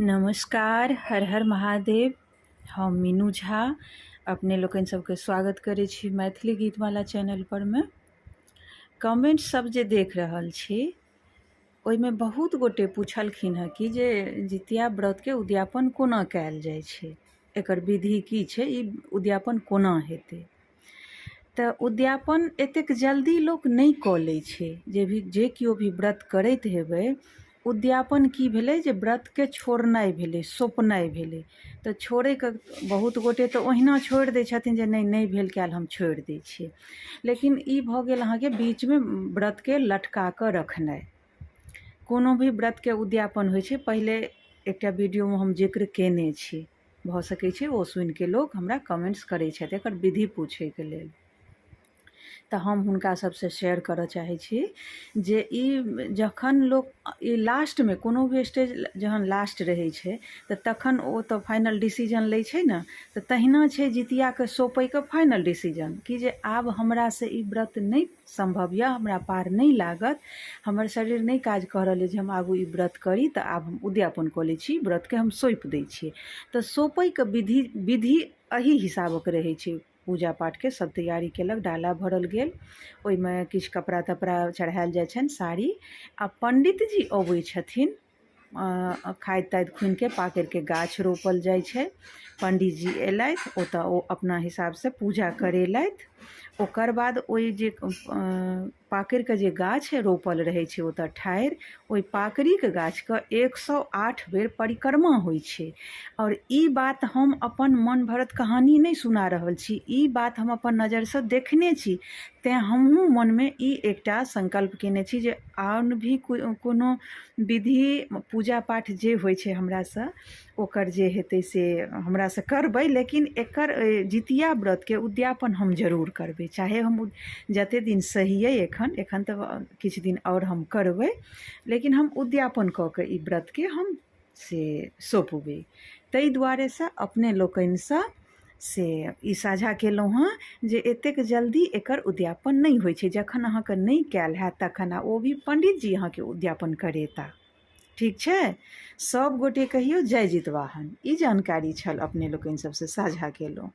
नमस्कार, हर हर महादेव। हम मीनू झा अपने लोकनि सबके स्वागत करै छी मैथिली गीतमाला चैनल पर मे। कमेंट सब जे देख रहल छी ओहिमे बहुत गोटे पुछलखिन हँ कि जे जितिया व्रतके उद्यापन कोना कयल जाइ छै, एकर विधि की छै, ई उद्यापन कोना हेतै। तऽ उद्यापन एतेक जल्दी लोक नहि कऽ लै छै। जे भी जे केओ भी व्रत करैत हेबै, उद्यापन की भेलै जे व्रतके छोड़नाइ भेलै, सौंपनाइ भेलै। तऽ छोड़ैके बहुत गोटे तऽ ओहिना छोड़ि दै छथिन जे नहि नहि भेल कयल, हम छोड़ि दै छियै। लेकिन ई भऽ गेल अहाँके बीचमे व्रतके लटका कऽ रखनाइ। कोनो भी व्रतके उद्यापन होइ छै, पहिले एकटा वीडियोमे हम जिक्र कयने छी, भऽ सकै छै ओ सुनिके लोक हमरा कमेन्ट्स करै छथि एकर विधि पूछैके लेल। तऽ हम हुनका सबसँ शेयर करऽ चाहै छी जे ई जखन लोक ई लास्टमे कोनो भी स्टेज जहन लास्ट रहै छै तऽ तखन ओ तऽ फाइनल डिसीजन लै छै ने। तऽ तहिना छै जितियाके सौंपैके फाइनल डिसीजन कि जे आब हमरासँ ई व्रत नहि सम्भव यऽ, हमरा पार नहि लागत, हमर शरीर नहि काज कऽ रहल अइ जे हम आगू ई व्रत करी, तऽ आब हम उद्यापन कऽ लै छी, व्रतके हम सौंपि दै छियै। तऽ सौंपैके विधि एही हिसाबक रहै छै। पूजा पाठके सब तैयारी केलक, डाला भरल गेल, ओहिमे किछु कपड़ा तपड़ा चढ़ायल जाइ छनि, साड़ी, आ पण्डितजी अबै छथिन। खादि तादि खुनिके पाकड़िके गाछ रोपल जाइ छै। पण्डीजी अयलथि, ओतऽ ओ अपना हिसाबसँ पूजा करेलथि। ओकर बाद ओहि जे पाकड़िके जे गाछ रोपल रहै छै ओतऽ ठाढ़ि, ओहि पाकड़िके गाछके 108 बेर परिक्रमा होइ छै। आओर ई बात हम अपन मन भरत कहानी नहि सुना रहल छी, ई बात हम अपन नजरिसँ देखने छी। तेँ हमहूँ मनमे ई एकटा संकल्प कयने छी जे आन भी कोनो विधि पूजा पाठ जे होइ छै हमरासँ, ओकर जे हेतै से हमरासँ करबै, लेकिन एकर जितिया व्रतके उद्यापन हम जरूर करबै। चाहे हम जतेक दिन सहियै, एखन तऽ किछु दिन आओर हम करबै, लेकिन हम उद्यापन कऽ कऽ ई व्रतके हम से सौंपबै। ताहि दुआरेसँ अपने लोकनिसँ से ई साझा केलहुँ हँ जे एतेक जल्दी एकर उद्यापन नहि होइ छै। जखन अहाँके नहि कयल हैत तखन, आ ओ भी पण्डितजी अहाँके उद्यापन करेता। ठीक छै, सब गोटे कहियौ जय जितवाहन। ई जानकारी छल, अपने लोकनि सबसँ साझा केलहुँ।